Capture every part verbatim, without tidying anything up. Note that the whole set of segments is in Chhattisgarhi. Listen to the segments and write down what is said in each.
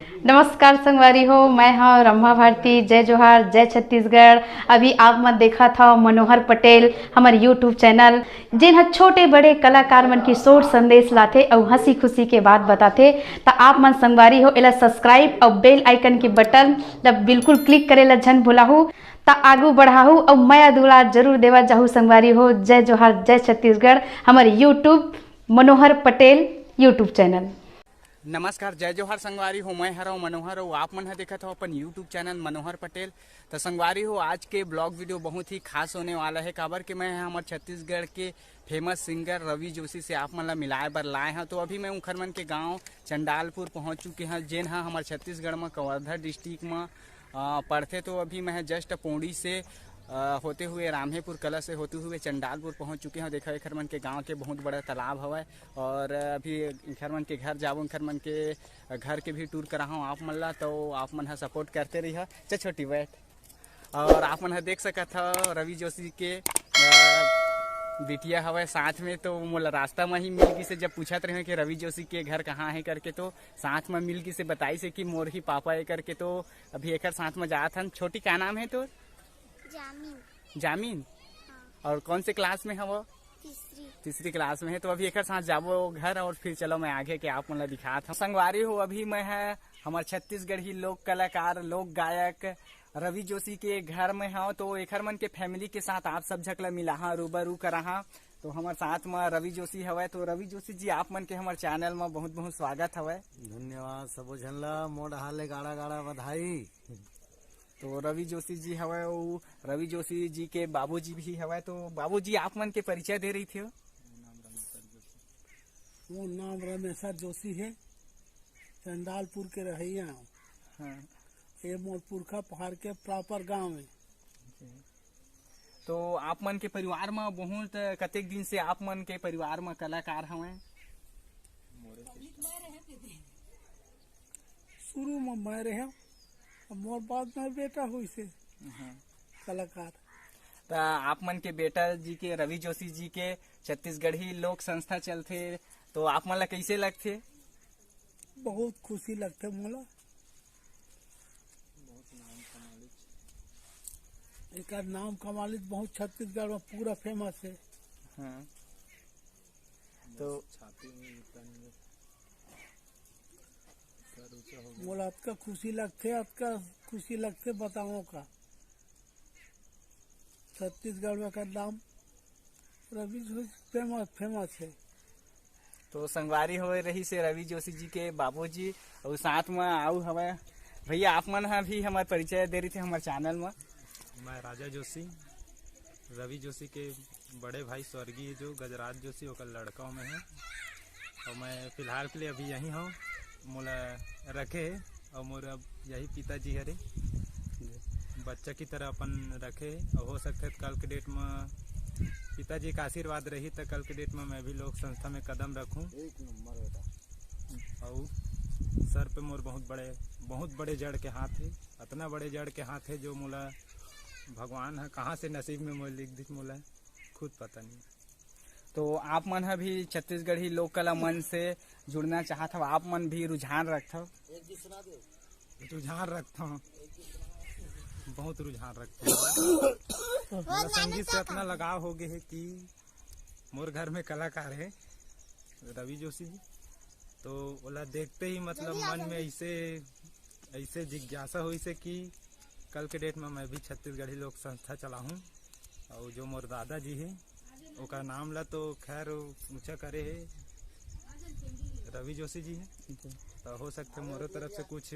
नमस्कार संगवारी हो, मैं हव रम्भा भारती। जय जोहार, जय छत्तीसगढ़। अभी आप मन देखत हव मनोहर पटेल, हमर YouTube चैनल, जेन ह छोटे बड़े कलाकार मन के शोर संदेश लाथे अउ हंसी खुशी के बात बताथे। त आप मन संगवारी हो, एला सब्सक्राइब अउ बेल आइकन के बटन ल बिल्कुल क्लिक करे ल झन भुलाहू। त आगू बढ़ाहू अउ मया दुलार जरूर देवा जाहू संगवारी हो। जय जोहार, जय छत्तीसगढ़। हमर YouTube Manohar Patel YouTube channel. नमस्कार, जय जोहार संगवारी हो, मैं हरव मनोहर अउ आप मन ह देखत हव अपन YouTube चैनल मनोहर पटेल। त संगवारी हो, आज के ब्लॉग वीडियो बहुत ही खास होने वाला है, काबर के मैं ह हमर छत्तीसगढ़ के फेमस सिंगर रवि जोशी से आप मन ला मिलाए बर लाए हव। तो अभी मैं उखर मन के गांव चंडालपुर पहुंच चुके हव, जेन ह हमर छत्तीसगढ़ म कवर्धा डिस्ट्रिक्ट म अ, पड़थे। तो अभी मैं जस्ट पोंडी से अ, होते हुए रामहेपुर कला से होते हुए चंडालपुर पहुंच चुके हव। देखा, एखर मन के गांव के बहुत बड़ा तालाब हवय और अभी एखर मन के घर जाबो, एखर मन के घर के भी टूर कराहूं आप मन ला, तो आप मन ह सपोर्ट करते रहिहा। चल छोटी, बैठ। और आप मन ह देख सकत हव रवि जोशी के अ, बिटिया हवय साथ में। तो मोला रास्ता म ही मिल गिसे, जब पूछत रहे कि रवि जोशी के घर कहाँ हे करके, तो साथ म मिल गिसे, बताइसे कि मोर ही पापा हे करके। तो अभी एकर साथ म जात हन। छोटी, का नाम हे तोर? जामिन। जामिन? हाँ। और कौन से क्लास में हव? तीसरी। तीसरी क्लास में हे। तो अभी एकर साथ जाबो घर और फिर चलो मैं आगे के आप मन ला दिखात हव। संगवारी हो, अभी मैं ह हमर छत्तीसगढ़ी लोक कलाकार, लोक गायक रवि जोशी के घर में हव। तो एखर मन के फैमिली के साथ आप सब झक ला मिलाहा, रूबरू कराहा। तो हमर साथ म रवि जोशी हवय। तो रवि जोशी जी, आप मन के हमर चैनल म बहुत बहुत स्वागत हवय। धन्यवाद सबो झन ला, मोर डहार ले गाड़ा गाड़ा बधाई। तो रवि जोशी जी हवय, अउ रवि जोशी जी के बाबूजी भी हवय। तो बाबूजी, आप मन के परिचय दे रहिथव। मोर नाम रमेश्वर जोशी हे, चंडालपुर के रहइया हव। हाँ। ये मोर पुरखा पहाड़ के प्रॉपर गांव हे। तो आप मन के परिवार म बहुत, कतेक दिन से आप मन के परिवार म कलाकार हवय? शुरू म मैं रहेंव, अब मोर बाद में बेटा होइसे हाँ। कलाकार। त आप मन के बेटा जी के, रवि जोशी जी के छत्तीसगढ़ी लोक संस्था चलथे, तो आप मन ला कइसे लगथे? बहुत खुशी लगथे मोला। एकर नाम कमालित बहुत छत्तीसगढ़ में पूरा फेमस हे। हाँ। तो छाती में इतना नहीं है। सर ऊंचा हो गया। मोला अतका खुशी लगथे, अतका खुशी लगथे, बताओ का। छत्तीसगढ़ में एकर नाम रवि जोशी फेमस, फेमस हे। तो संगवारी होए रहिसे रवि जोशी जी के बाबूजी, अउ साथ में आऊ हवय भैया, आप मन ह भी हमर परिचय दे रहिथे हमर चैनल में। मैं राजा जोशी, रवि जोशी के बड़े भाई स्वर्गीय जो गजराज जोशी, ओकर लड़का में हूँ। और मैं फिलहाल के लिए अभी यहीं हूँ, मोला रखे हे और मोर अब यही पिताजी हरे, बच्चा की तरह अपन रखे हे। और हो सकथे त कल के डेट में पिताजी का आशीर्वाद रही त कल के डेट में मैं भी लोक संस्था में कदम रखूँ। एक नंबर बेटा। और सर पे मोर बहुत बड़े, बहुत बड़े जड़ के हाथ हे, अतना बड़े जड़ के हाथ हे जो मोला भगवान ह कहाँ से नसीब में मोला लिख दिस, मोला खुद पता नहीं। तो आप मन ह भी छत्तीसगढ़ी लोक कला मंच से जुड़ना चाहत हव, आप मन भी रुझान रखथव? रुझान रखथव, बहुत रुझान रखथव। मोला संगीत से अतना लगाव हो गए हे कि मोर घर में कलाकार हे रवि जोशी जी, तो ओला देखते ही मतलब मन में ऐसे, ऐसे जिज्ञासा होइसे कि कल के डेट में मैं भी छत्तीसगढ़ी लोक संस्था चलाहूँ। और जो मोर दादा जी हे, ओकर नाम ला तो खैर ऊंचा करे हे रवि जोशी जी हे, तो हो सकथे मोरो तरफ से कुछ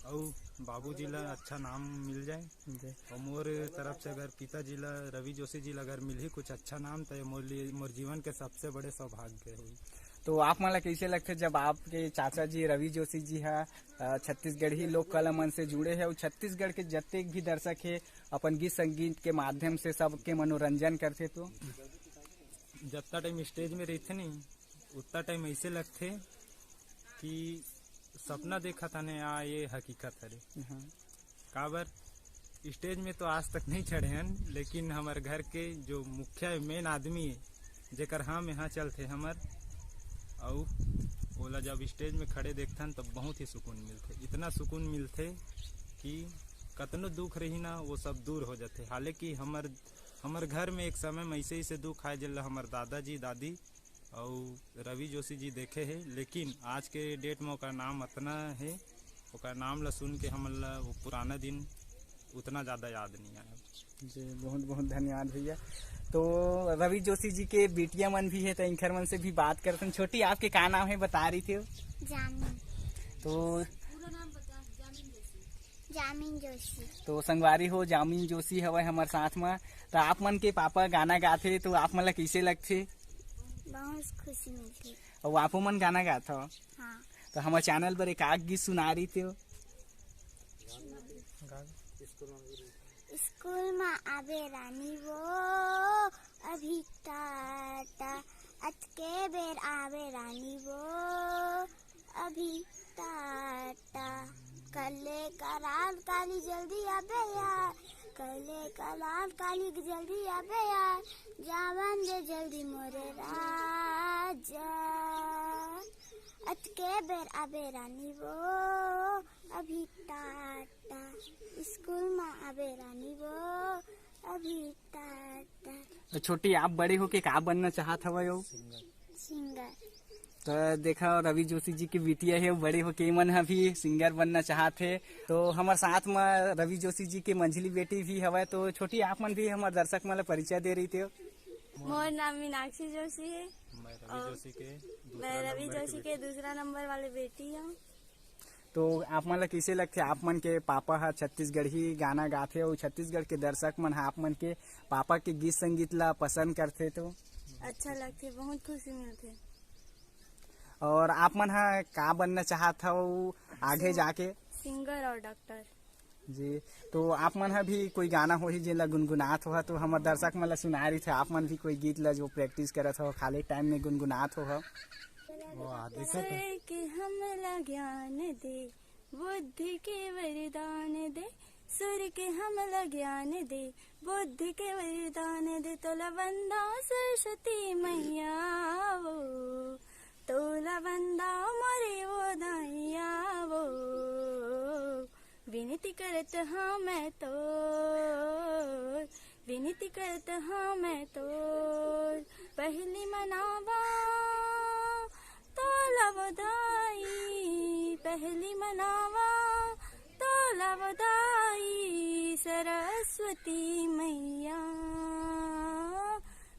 अउ बाबूजी ला अच्छा नाम मिल जाए। जी। और मोर तरफ से अगर पिताजी ला, रवि जोशी जी ला अगर मिलही कुछ अच्छा नाम, तो ये मोर लिए, मोर जीवन के सबसे बड़े सौभाग्य होही। तो आप मन ला कैसे लगथे जब आपके चाचा जी रवि जोशी जी ह, अ, छत्तीसगढ़ी लोक कला मन से जुड़े हे और छत्तीसगढ़ के जतेक भी दर्शक हे अपन गीत संगीत के माध्यम से सबके मनोरंजन करथे? तो जतना टाइम स्टेज में रहिथे नहीं, उतना टाइम ऐसे लगथे कि सपना देखत हन, आ ये हकीकत हरे। हाँ। काबर स्टेज में तो आज तक नहीं चढ़े हन, लेकिन हमर घर के जो मुखिया मेन आदमी हे, जेकर हम यहाँ चलथे हमर, अउ ओला जब स्टेज में खड़े देखथन, तब बहुत ही सुकून मिलथे, इतना सुकून मिलथे कि कतनो दुख रही ना, वो सब दूर हो जाथे। हालांकि हमर हमर घर में एक समय में ऐसे ऐसे दुख आए, जेला हमर दादाजी, दादी अउ रवि जोशी जी देखे हे, लेकिन आज के डेट में ओकर नाम अतना हे, ओकर नाम ला सुन के हमन ला वो पुराना दिन उतना ज्यादा याद नहीं आया। जी, बहुत बहुत धन्यवाद भैया। तो रवि जोशी जी के बिटिया मन भी हे, तो इनकर मन से भी बात करथन। छोटी, आपके का नाम है, बता रही थी? जामिन। तो जामिन जोशी। तो संगवारी हो, जामिन जोशी हवय हमर साथ म। तो आप मन के पापा गाना गाथे, तो आप मन ला कइसे लगथे? बहुत खुशी मिलथे। अउ आपो मन गाना गाथव? हाँ। तो हमर चैनल पर एक आग गीत सुना रही थे। स्कूल में आवे रानी वो, अभी टाटा, अतके बेर आवे रानी वो, अभी टाटा। कल्ले कराल काली जल्दी आबे यार, कल्ले कराल काली जल्दी आबे यार, जावन दे जल्दी मोरे राजा। अतके बेर आबे रानी वो, अभी टाटा। स्कूल में आबे रानी वो, अभी टाटा। तो छोटी, आप बड़े होके का बनना चाहत हवय हो? सिंगर। तो देखा, रवि जोशी जी के बिटिया हे, बड़े होके एमन ह भी सिंगर बनना चाहत हे। तो हमर साथ म रवि जोशी जी के मंझली बेटी भी हवय। तो छोटी, आप मन भी हमर दर्शक मन ला परिचय दे रही थे। मोर नाम मीनाक्षी जोशी है। मैं रवि और जोशी के मैं दूसरा रवि नंबर के जोशी बेटी। के दूसरा नंबर वाले बेटी हूँ। तो आप मन ला कइसे लगथे, आप मन के पापा ह छत्तीसगढ़ी गाना गाथे अउ छत्तीसगढ़ के दर्शक मन ह आप मन के पापा के गीत संगीत ला पसंद करथे तो? अच्छा लगथे, बहुत खुशी मिलथे। और आप मन ह का बनना चाहत हव आगे सिंग-, जाके? सिंगर और डॉक्टर। जी, तो आप मन ह भी कोई गाना होही जेन ला गुनगुनात होहा, तो हमर दर्शक मन ला सुना रही थे, आप मन भी कोई गीत ला जो प्रैक्टिस करत हो, खाली टाइम में गुनगुनात होहा। वाह, देखो तो। सुर के हमला ज्ञान दे, बुद्धि के वरदान दे, सुर के हमला ज्ञान दे, बुद्धि के वरदान दे, तोला वंदा सरस्वती मैया वो, तोला वंदा मोरे वो दाइया वो। विनती करत हाँ मैं तो, विनती करत हाँ मैं तो, पहली मनावा तोला वो दाई, पहली मनावा तोला वो दाई, सरस्वती मैया,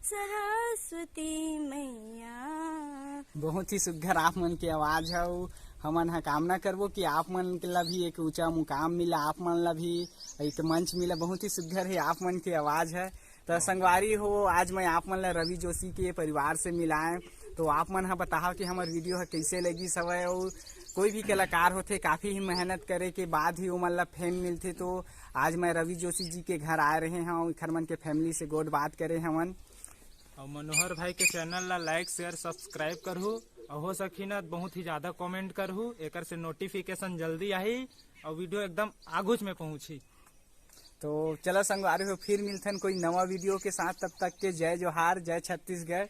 सरस्वती मैया। बहुत ही सुघर आप मन के आवाज है। हमन ह कामना करबो कि आप मन के ला भी एक ऊंचा मुकाम मिला, आप मन ला भी एक मंच मिला। बहुत ही सुघर है आप मन के आवाज है। तो संगवारी हो, आज मैं आप मन ला रवि जोशी के परिवार से मिलाए। तो आप मन ह बताओ कि हमर वीडियो ह कइसे लगिस हवय। और कोई भी कलाकार होथे, काफी ही मेहनत करे के बाद ही ओमन ला फेम मिलथे। तो आज मैं रवि जोशी जी के घर आए रहे हूँ, इखर मन के फैमिली से गोठ बात करे हमन। और मनोहर भाई के चैनल ला लाइक, शेयर, सब्सक्राइब करहू। और हो सकी ना, बहुत ही ज्यादा कमेंट करहू, एकर से नोटिफिकेशन जल्दी आही और वीडियो एकदम आगुच में पहुंची। तो चलो संगवारी हो, फिर मिलथन कोई नवा वीडियो के साथ। तब तक के जय जोहार, जय छत्तीसगढ़।